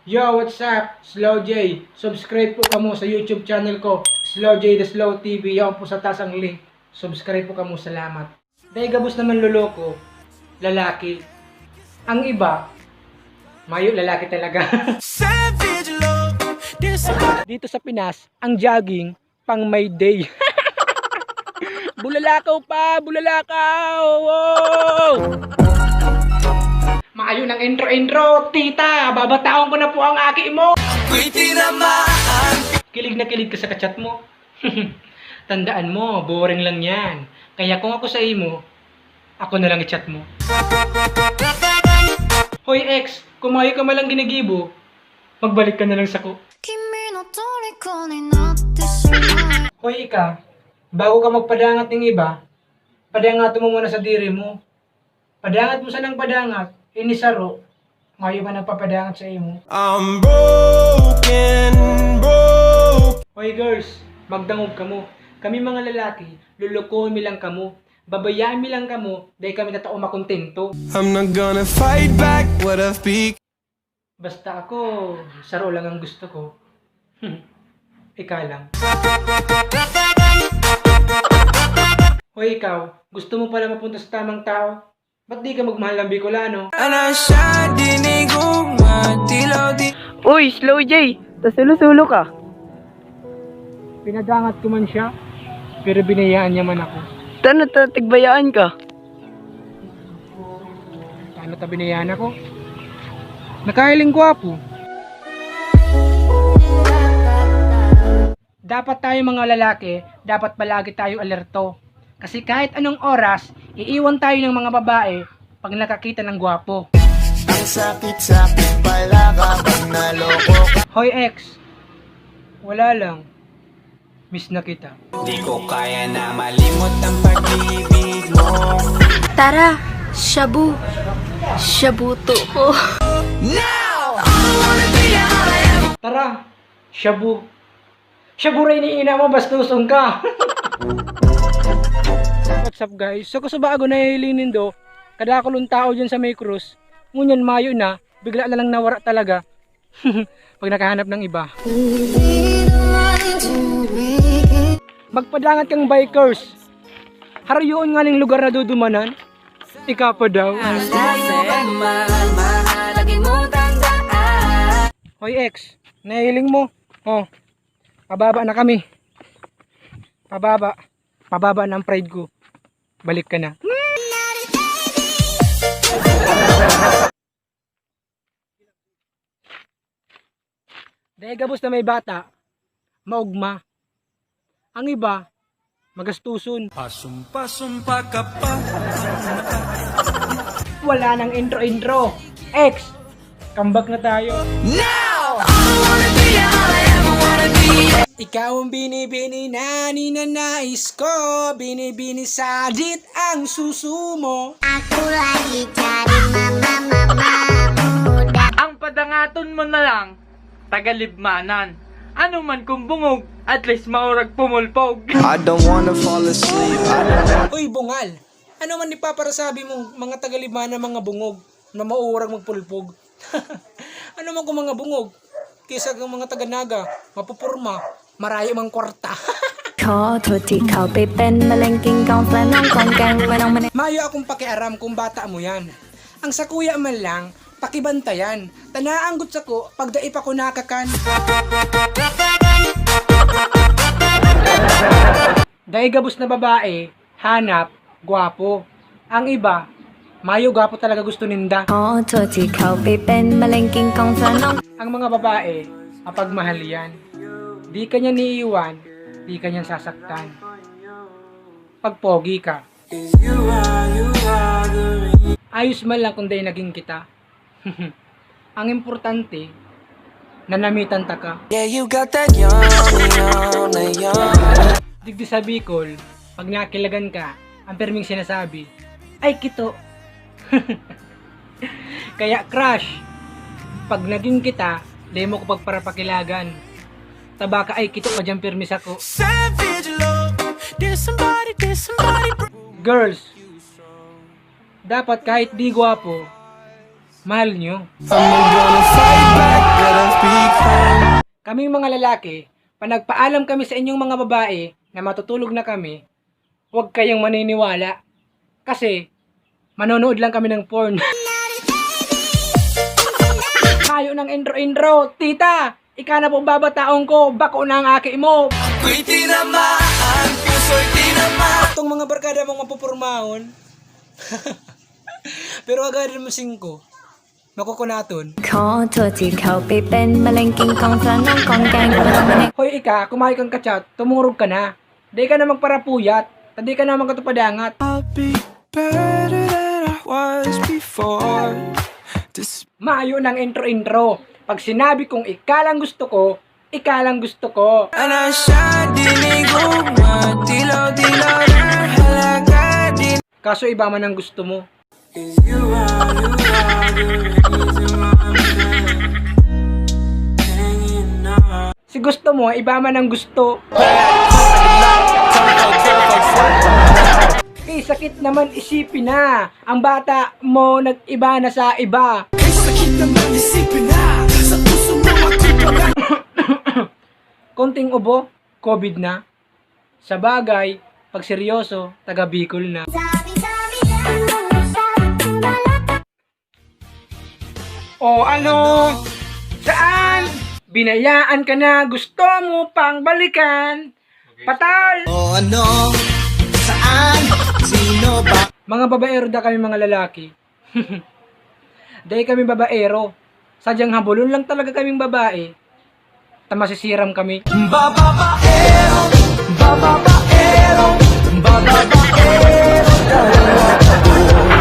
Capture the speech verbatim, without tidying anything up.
Yo, what's up? Slow J. Subscribe po kamo sa YouTube channel ko, Slow J The Slow T V. Yaon po sa taas ang link. Subscribe po kamo. Salamat. Dai gabos na manloloko, lalaki. Ang iba, mayo lalaki talaga. Savage love, this Dito sa Pinas, ang jogging, pang my day. Bulalakaw pa, bulalakaw! Wow! Maayo ng intro-intro, tita! Babataon ko na po ang aki mo! Ako'y tinamaan. Kilig na kilig ka sa kachat mo. Tandaan mo, boring lang yan. Kaya kung ako sa imo, ako na lang i-chat mo. Hoy ex, kung mayo ka man lang ginigibo, magbalik ka na lang sako. 君の虜になってしまえ Hoy ika, bago ka magpadangat ning iba, padangaton mo muna sadiri mo. Padangat mo sanang padangat, ini saro, mayo man nagpapadangat sa imo. I'm broken, broke. Hoy girls, magdangog kamo. Kami mga lalaki, lulukuhon mi lang kamo. Babayaan mi lang kamo, dai kami tatao makontento. I'm not gonna fight back what I've become. Basta ako, saro lang ang gusto ko. Ika lang. Hoy ikaw, gusto mo pala mapunta sa tamang tao? Ba't di ka magmahal ng Bicolano? Ana siya, dinig mo, matilaw di. Uy, Slow J! Tasulo-sulo ka. Pinadangat ko man siya, pero binayaan niya man ako. Tano ta tigbayaan ka? Paano ta binayaan ako? Nakahiling gwapo. Dapat tayo mga lalaki, dapat palagi tayo alerto. Kasi kahit anong oras, iiwan tayo ng mga babae pag nakakita ng gwapo. Ang sakit-sakit pala kapag naloko ka. Hoy ex, wala lang. Miss na kita. Di ko kaya na malimot ang pag-ibig mo. Tara, shabu. Shabu to ko. Now, I wanna be all I ever Tara, shabu. Shabu rin ni ina mo, bastuson ka. What's up guys? So kasubago nahihiling nindo, kadakulong tao dyan sa may krus, ngunyan mayo na, bigla na lang nawara talaga. Pag nakahanap ng iba. Magpadangat kang bikers. Harayoon nga ning lugar na dudumanan. Ika pa daw. Hoy ex, nahiling mo? Oh, pababa na kami. Pababa. Pababa na ang pride ko. Balik ka na. Dahil gabos na may bata, maugma. Ang iba, magastuson. Pasumpa-sumpa ka pa. Wala nang intro-intro. Ex, comeback na tayo. Now, I wanna be all I ever wanna be. Ikaw ang binibini na ninanais ko. Binibini sadit ang susu mo. Aku lagi cari mama-mama muda. Ang padangaton mo na lang, tagalibmanan. Ano man kung bungog, at least maurag pumulpog. I don't wanna fall asleep. I don't Uy, bungal! Ano man ipaparasabi mong mga tagalibmanan, mga bungog na maurag magpulpog? Ano man kung mga bungog? Kisa kang mga taga-Naga, mapupurma, marayo mang kwarta. ขอโทษที่เข้าไปเป็นมะเร็งกินกองแฟนน้องกองแกงมาน้องมา Mayo akong pakiaram kung bata mo yan. Ang sakuya man lang, pakibantayan. Tanaanggot sako pag dai pa ko nakakan. Dai gabos na babae, hanap, gwapo. Ang iba, mayo gwapo talaga gusto ninda. ขอโทษที่เข้าไปเป็นมะเร็งกินกองแฟนน้อง Ang mga babae, mapagmahal yan. Di ka niya niiwan, di ka niya sasaktan. Pagpogi ka. Ayos man lang kung dai naging kita. Ang importante, nanamitan ta ka. Yeah, you got that yummy, yummy, yummy. Digdi sa Bicol, pag nakilagan ka, ang perming sinasabi, "Ay, kito!" Kaya crush, pag naging kita, dai mo ko pagparapakilagan. Tabaka ay kito ka dyan pirmi sako. Savage love. There's somebody, there's somebody. Girls, dapat kahit di gwapo, mahal nyo. I'm gonna fight back what Kaming mga lalaki, pag nagpaalam kami sa inyong mga babae na matutulog na kami, huwag kayong maniniwala. Kasi, manonood lang kami ng porn. Hayo ng intro-intro, tita! Ika na po babataon ko, bako na ang aki mo. Ako'y tinamaan, puso'y tinamaan. Itong mga barkada mong mapupurmahon. Pero agad mo singko. Makukunaton. ขอโทษที่เข้าไปเป็นมะเร็งกินของเธอน้องของแกงของเรามัน Hoy, ika, kumayo kang kachat, tumurog ka na. Di ka na magparapuyat, ta di ka na magkatupadangat. I'll be better than I was before. This Mayo ng intro-intro. Pag sinabi kong ika lang gusto ko, ika lang gusto ko. Ana siya, dinig mo, matilaw-tilaw na halaga, di Kaso iba man ang gusto mo. 'Cause you are, you are the reason why I'm still hanging on. Si gusto mo, iba man ang gusto. Eh, sakit naman isipin na. Ang bata mo nag-iba na sa iba. Ay, sakit naman isipin na. Sa puso mo, magtipa na. Konting ubo, covid na. Sa bagay, pag seryoso, taga Bicol na. O ano? Saan? Binayaan ka na, gusto mo pang balikan? Patol! O ano? Saan? Sino ba? Mga babaero da kami, mga lalaki. Dai kami babaero. Sadyang habolon lang talaga kaming babae. Ta masisiram kami. Bababaero, bababaero, bababaero daw ako.